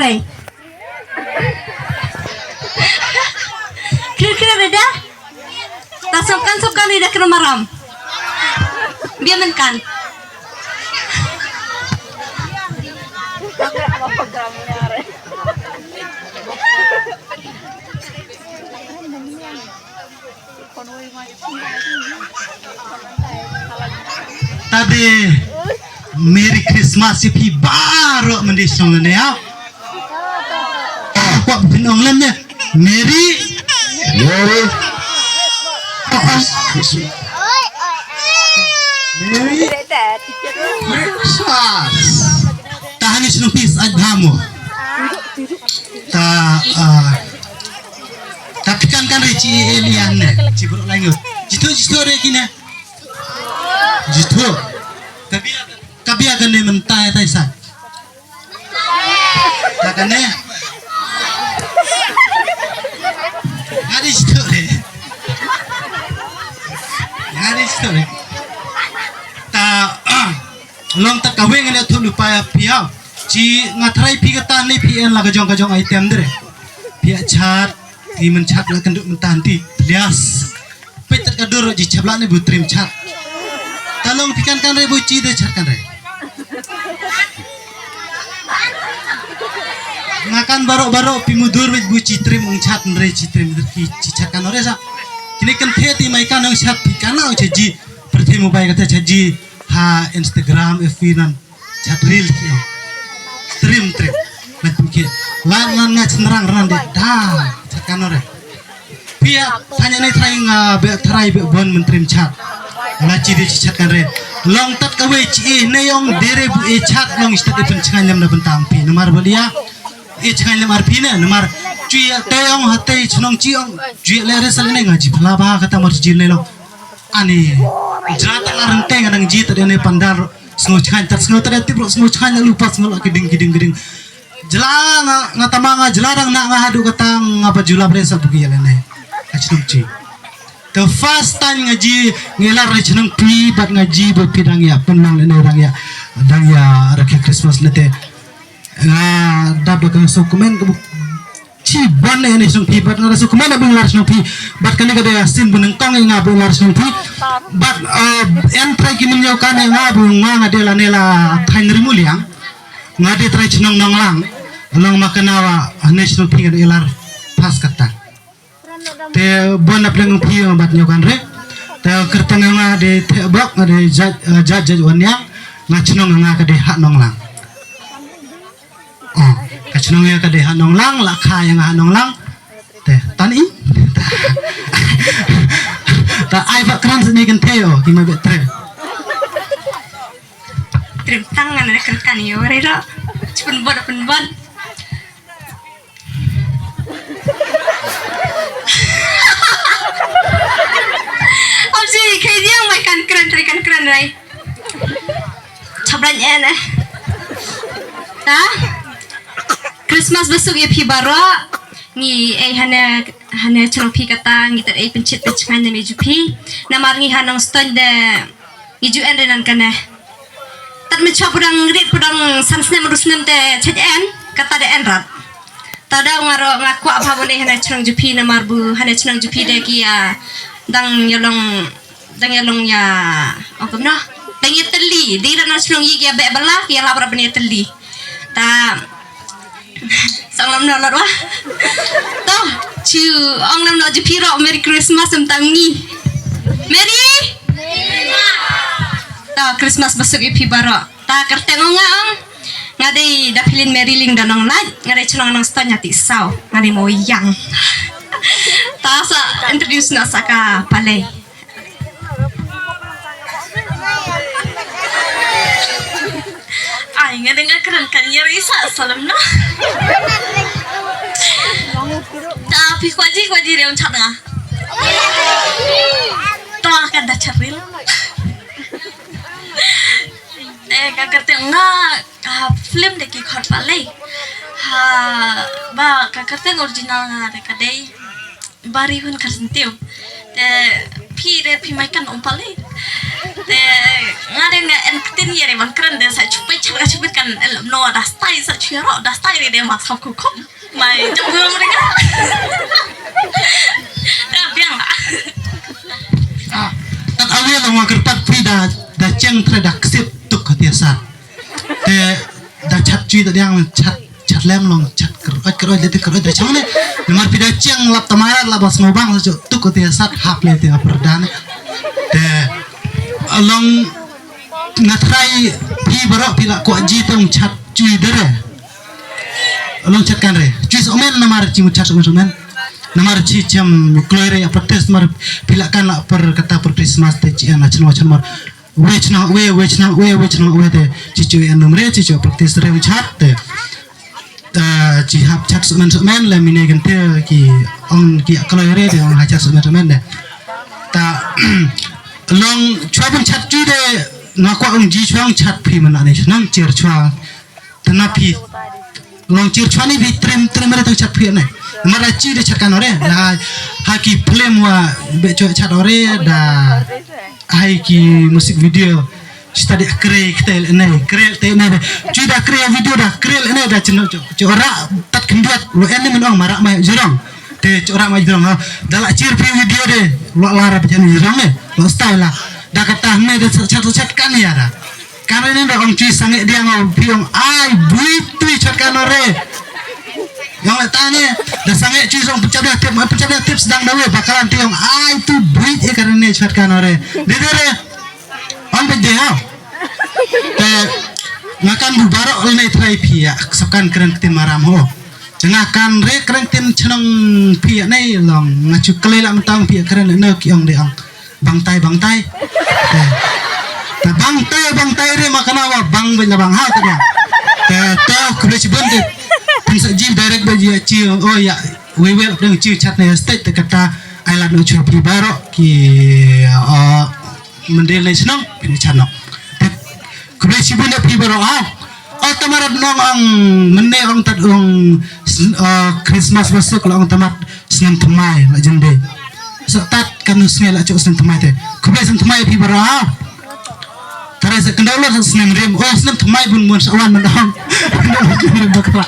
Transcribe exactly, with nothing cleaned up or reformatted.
Hey. Kira kira reda. Ta sokkan sokkan reda kira maram. Biar menkan. Tade Merry Christmas ïa phi baroh mynta shnong ne ya. Kwah phin ong lem ne. Merry Merry Christmas. Merry Christmas. Tahani shnong pis aj bhamu. Ta ah, Ta phi kan kan re chi e lian ne. Chi bro lai ngut. Chi tu chi tu re kine. Chi tu. Ka bia ka bia kan ne mentai tai sa. Ta kan ne. Ngari chi tu re. Ngari chi tu re. Ta ah. Long ta ka weng ne thu lu pa ya pia. Chi nga trai phi ka ta ne phi en la ka jong ka jong item dre. Pia chat. Ti men chat la kan du men tan ti. Lias. Pet ka dur ji chap la ne bu trim chat. Ta long phi kan kan re bu chi de chat kan re. Nga kan baroh baroh phi mudur bu chi trim ong chat re chi trim ki chi chat kan re sa. Kini kan the ti mai kan ong chat phi kan ong chat ji. Perthe mobile kata chat ji. Ha Instagram F B nan. Chat reel ki ong. Trim trim. Lan phi ki. Lan lan nga chenrang ran de. Da. Chat kan re. Pia tanya ne trai nga be trai be bon men trim chat. La chi de chi chat kan re. Long tat ka wei chi e ne ong dere bu e chat long chi tat e pen chngai lem na bentang phi. Namar ba dia. E chngai lem ar phi ne namar. Chi te ong ha te chnong chi ong. Chi le re sal ne nga chi pla ba kata mar chi ne long. Ani. Jra ta la renteng nang ji ta de ne pandar. Sngew chang tat sngew tat tip ro sngew chang na lupa sngew la kiding kiding kiding. Jela nga nga tama nga jela dang na nga hadu kata nga ba julap re sa bugi yale ne. Ka chnong chi. The first time nga ji ngilar re chnong phi bat nga ji ba phi dang ya penang le ne dang ya dang ya rakhe Christmas le te. Nga dap da ka so kmen ka bu Chi ban ne ne shnong phi bat nga da su kmen abin lar shnong phi bat kane ka da sin bu nang kong nga bu lar shnong phi bat en trai ki mun yau kane nga bu nga nga de la ne la thain rimu liang nga de trai chnong nong lang long ma kana wa ne shnong phi nga de lar pas kata te bon ap leng phi bat nyau kan re te kerteng nga de te bak nga de jaj jaj jaj wan yang nga chnong nga ka de ha nong lang. Oh, ka chnong ïa ka dei ha Nonglang, la kha ïa nga ha Nonglang. Te, tan i. Ta ai ba kran sini kan te o, ki ma be tre. Trim tang ngan re kan kan ïa re ro. Chipun bot pun bot. Om si, kai diang mai kan kran, tre kan kran rai. Chaplan eh ne. Ta? Christmas basuk ïa phi baroh. Ngi ei hane hane chnong phi kata ngi tat ei pynchit pynchngaiñ ne me ju phi. Namar ngi ha Nongstoiñ de ngi ju en re nan kane. Tat me chwa pudang rit pudang san snem ru snem te chaj en kata de en rat. Tada nga ro nga kwah bha bone hane chnong ju phi namar bu hane chnong ju phi de ki ya dang yalong Dang ïa long ïa ong kumno. Dang ïa tylli. Dei da na shnong ïa ïa beh bala ïa lap ra ban ïa tylli. Ta sang lam no lot wa. To chu ong lam no ju phi ro Merry Christmas em tang ni. Merry. Ta Christmas basuk ïa phi baroh. Ta kyrteng ong nga ong. Nga dei da Philin Mary Lyngdoh Nonglait, nga dei chnong Nongstoiñ ha Tisaw, nga dei mo yang. Ta sa introduce na sa ka palei. Ai nga dei nga kren kan ïa risa salam na. Ta phi kwaji kwaji riang chat nga. Ta kan da chat ril. Eh, ka kyrteng nga, ah, film de ki khot palei. Ha, ba, ka kyrteng original nga de ka dei Bari Hun Kharsyntiew. Te Ki re phi mai kan um pale. Te nga de nga en ktin ye re bang kren de sa chupai chal ka chupit kan el no da stai sa chiro da stai re de mas kham kukum. Mai jam guru mereka. Da biang la. Ah, tat awe la nga kyrpad phi da da cheng tre da ksip tuk ka tiasa. Te da chat chui da diang chat chat lem long chat ker oi ker oi de ker oi da chang ne. Namar phi da cheng lap tamara la bas ngobang sa tuk ka tiasa hap le te apar dan. Te along nga trai phi barok phi la ko ji tong chat chui dere. Along chat kan re. Chui somen namar chi mu chat somen somen. Namar chi chem kloi re apa test mar phi la kan la per kata per Christmas te chi na chno chno mar. We chno we we chno we we chno we te chi chui an num re chi chui practice re chat te. Ta chi hap chat somen somen le mine kan te ki ong ki kloi re te ong ha chat somen somen de. Ta long chwa pun chat chui de nga kwa ong ji chwa ong chat phi mana ne chnong cher chwa. Tana phi long chir chwani phi trim trim re tang chat phi ne. Mara chi de chat kan ore. Ha ha ki film wa be chwa chat ore da hai ki music video. Chita de kre kte ne kre te ne. Chi da kre video da kre ne da chino cho ra tat khyndiat lo en ne men ong mara mai jirong. Te cho ra mai jirong ha. Da la chir phi video de lo la ra jan jirong ne. Lo style la. Da kata ne da chat chat kan ya da. Kan re ne da ong chi sange dia ngo phi ong ai bui tui chat kan ore. Yang le ta ne da sange chi song pecah dah tip pecah dah tip sedang dawe bakalan ti ong ai tu bui e kan ne chat kan ore. Dia dia re. Ong be dia. Te ngakan bu barok ne trai phi ya sakan kren ktin maram ho. Nga kan re kren ktin chnong phi ya ne long nga chu kle la mentang phi ya kren ne ki ong de ong. Bangtai bangtai. Te bangtai bangtai re makana wa bang bela bang ha tanya. Te to kule chibun de. Pun sa ji direct ba ji chi oh ya we we dang chi chat ne state te kata island no chu phi baro ki mendel ne chnong pin chnong. Te kule chibun de phi baro ha. Oh tamar nong ang mene ang tat ang Christmas masuk la ang tamat snem tmai la jende. Sa tat kan snem la chok snem tmai te. Khublei snem tmai phi bara. Tara sa kendau la snem rim. Oh snem tmai bun bun sa wan mendang. Bakra.